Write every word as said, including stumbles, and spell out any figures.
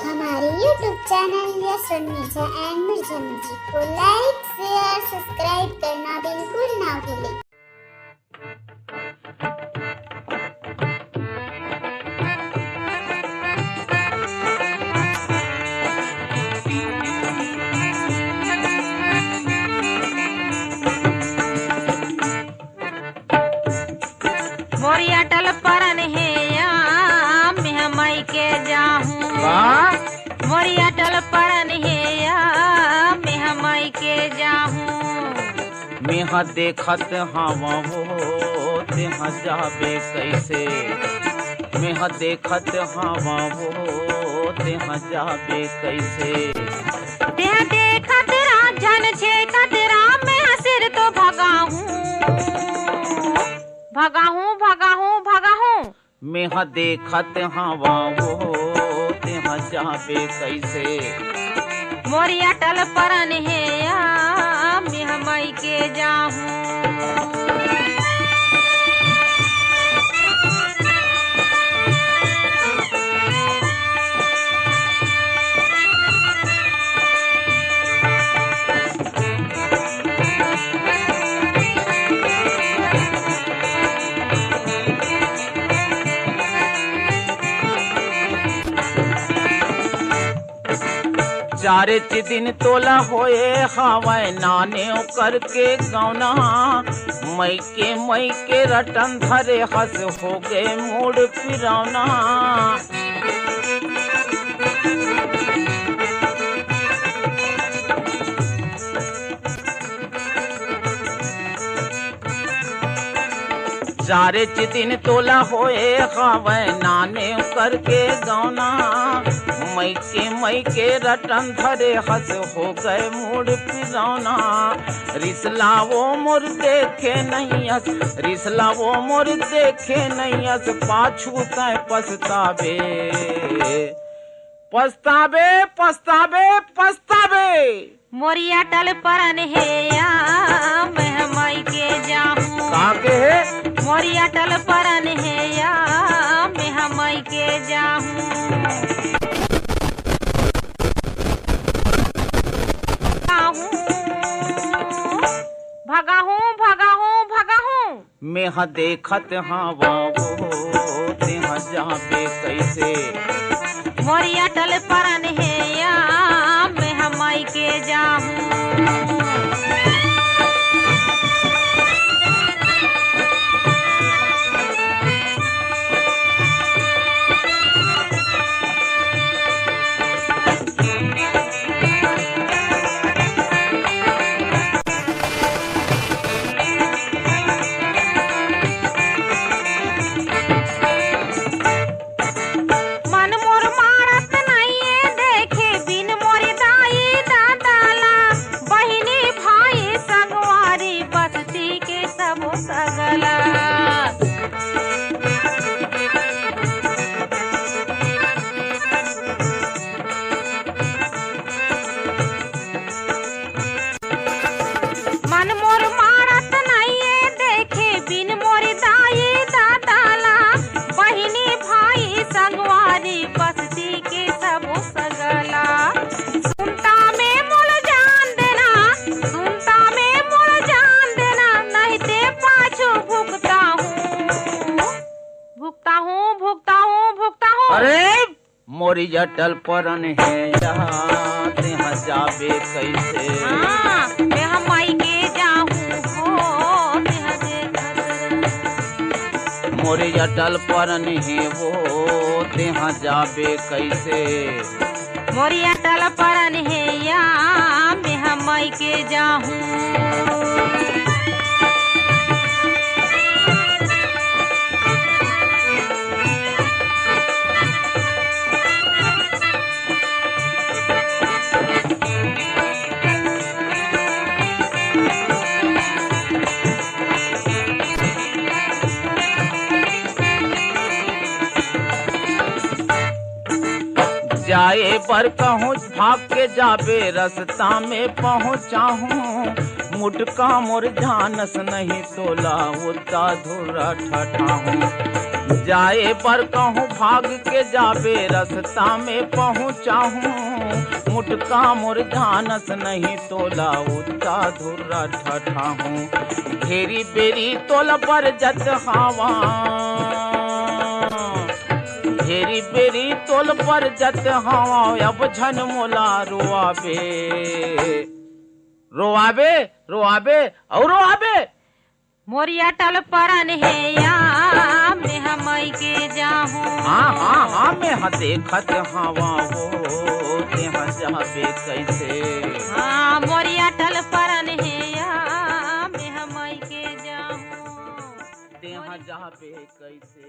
हमारे YouTube channel yes one Mirza and Mirza music को लाइक, share, subscribe करना बिल्कुल ना भूलें। मोरी अटल परन हे या, मेंह मइके जाहूँ। वाह। मोरी अटल परन हे या, मेंह मइके जाहूँ। मेंह देखत हवं वो, तेंह जाबे कइसे? मेंह देखत हवं वो, तेंह जाबे कइसे? तेंह देखत रह, झन छेकत रह, मेंह सिर तो भगाहूँ। भगाहूँ, भगाहूँ, भगाहूँ। मेंह देखत हवं वो, तेंह जाबे कइसे? मोरी अटल परन हे या, मेंह मइके जाहूँ। चारेच दिन तोला होए हवय नानेव करके गौना, मइके मइके रटन धरे हस होगे मूड़ पिरौना। चारेच दिन तोला होए हवय नानेव करके गौना, मइके मइके रटन धरे हस होगे मूड़ पिरौना। रिसला वो मोर देखे नइ अस, रिसला वो मोर देखे नइ अस, पाछू तैं पछताबे। पछताबे, पछताबे, पछताबे। मोरी अटल परन हे या, मेंह मइके जाहूँ। का के हे? मोरी अटल परन हे या, मेंह मइके जाहूँ। जाहूँ। भगाहूँ, भगाहूँ, भगाहूँ। मेंह देखत हवं वो, तेंह जाबे कइसे? मोरी अटल परन हे या, मेंह मइके जाहूँ। मन मोर मानत नइये देखे बिन मोर दाई ददा ला, बहिनी भाई संगवारी बस्ती के सबो सगा ला। मन मोर मानत नइये देखे बिन मोर दाई ददा ला, बहिनी भाई संगवारी बस्ती के सबो सगा ला। सुनता में मोला जान देना, सुनता में मोला जान देना, नहीं ते पाछू भुगता हूँ, भुगता हूँ, भुगता हूँ, भुगता हूँ। अरे मोरी अटल परन हे या, तेंह जाबे कइसे? हाँ, मेंह मइके जाहूँ हो, तेंह देखत रह। मोरी अटल परन हे वो, तेंह जाबे कइसे? मोरी अटल परन हे या, मेंह मइके जाहूँ। जाए बर कहूँ भाग के जाबे, रस्ता में पहुँचाहूँ। मुटका मोर जानस नहीं तोला, उता धुरा ठठाहूँ। जाए बर कहूँ भाग के जाबे, रस्ता में पहुँचाहूँ। मुटका मोर जानस नहीं तोला, उत्ता धुर्रा ठठाहूँ। घेरी बेरी तोल बरजत हवा, घेरी बेरी तोल बरजत हवा, अब झन मोला रोआबे। रोआबे, रोआबे, अउ रोआबे। मोर अटल परन हे या, मेंह मइके जाहूँ। हाँ, हाँ, हाँ, मेंह देखत हवा हो, तेंह जाबे कइसे? हाँ, मोर अटल परन हे या, मेंह मइके जाहूँ। तेंह जाबे कइसे?